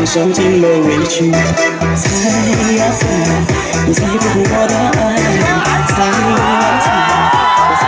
伤尽了委屈，猜呀猜，你猜不透我的爱，猜呀猜，我猜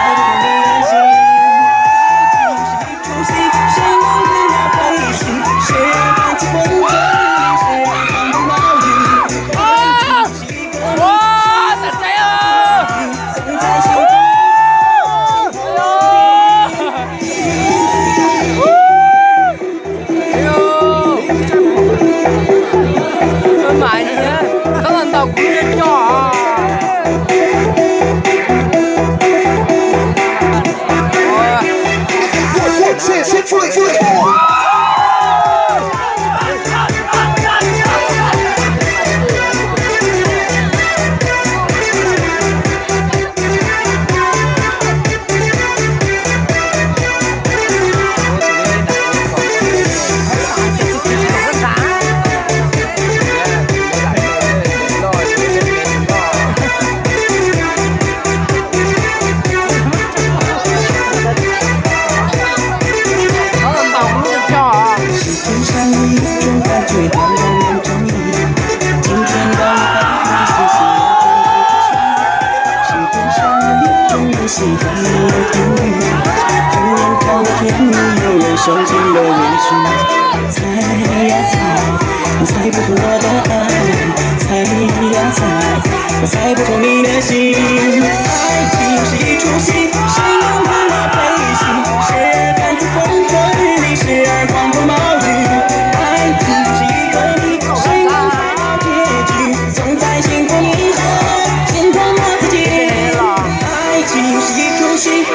不透你的心。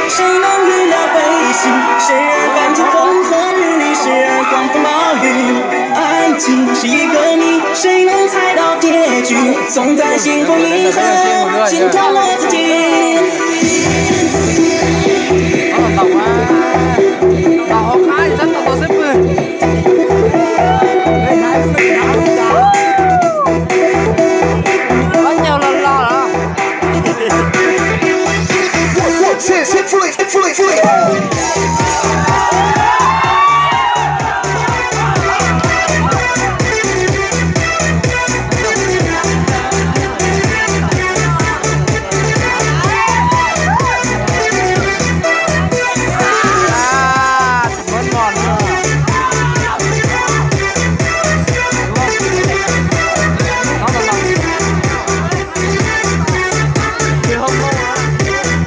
谁能御驾飞行？谁敢乘风穿云？谁敢狂风暴雨？爱情是一个谜。哇，咋这样？总在心中。哎呦！ 哎呦，满意，刚刚到公园叫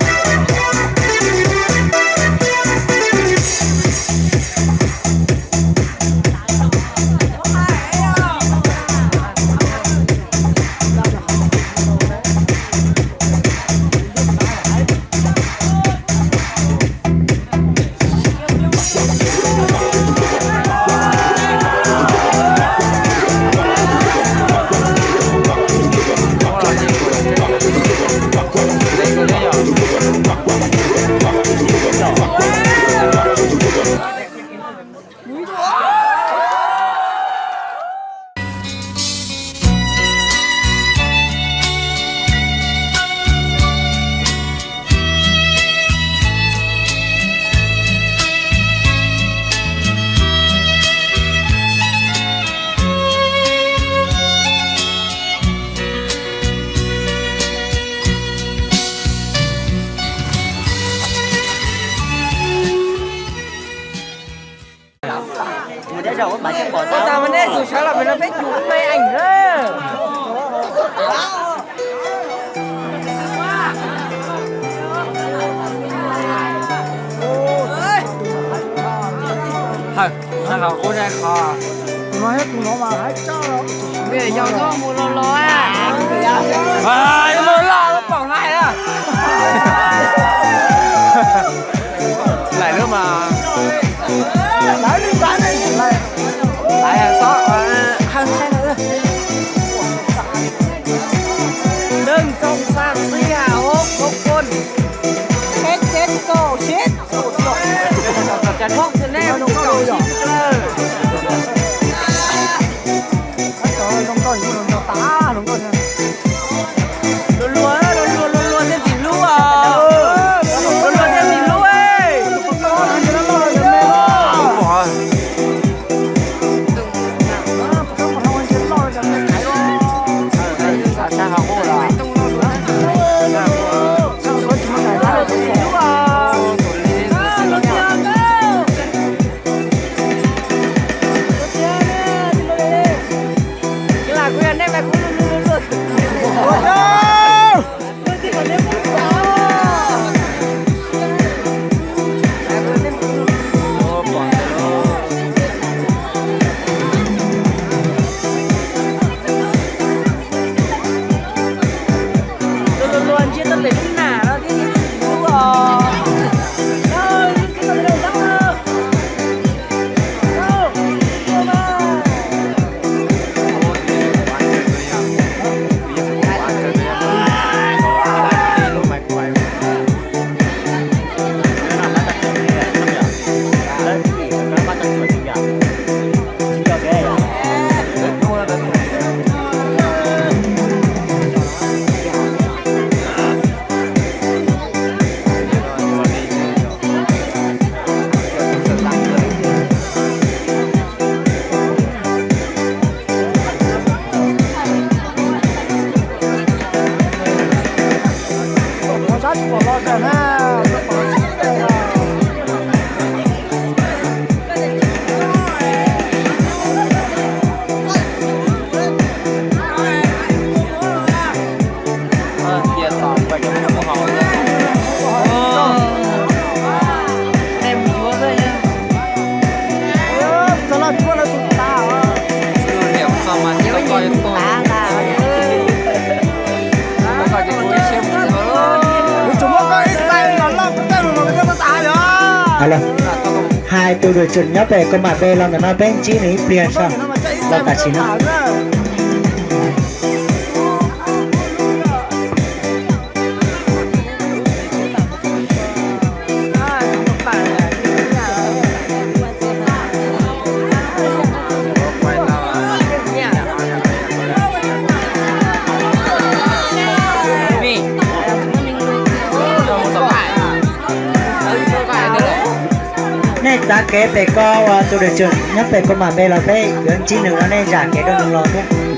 啊。Ua cas mas nej tus sawv los pem no peb tus me eem na. Hawm, qhov kuv qhov. Tus no thiab tus no mas hais tso. Yog mus los los. Mus los los pom lais a. Lais lub mas. Lais xob hawm saib na. Neeg zoo xa xib ha hoob hoob pon. Peb teb kaum sib. Cov Hmoob txhua nej zoo nkauj sib lawm. Zoo nkauj, zoo nkauj tas zoo nkauj. Luag luag, luag luag, luag luag thiaj tsis hlub os. Luag luag thiaj tsis hlub. Los, hais tus dawm tswm nyob pem kaus mom B los ntawm no peb ntsib nws ib pliag saib, los tam sim no. Nej txav kev pem ko uas tus dawm tswm nyob pem kaus mom B los peb yuav ntsib nws ua nej zam kev rau nws los thiab.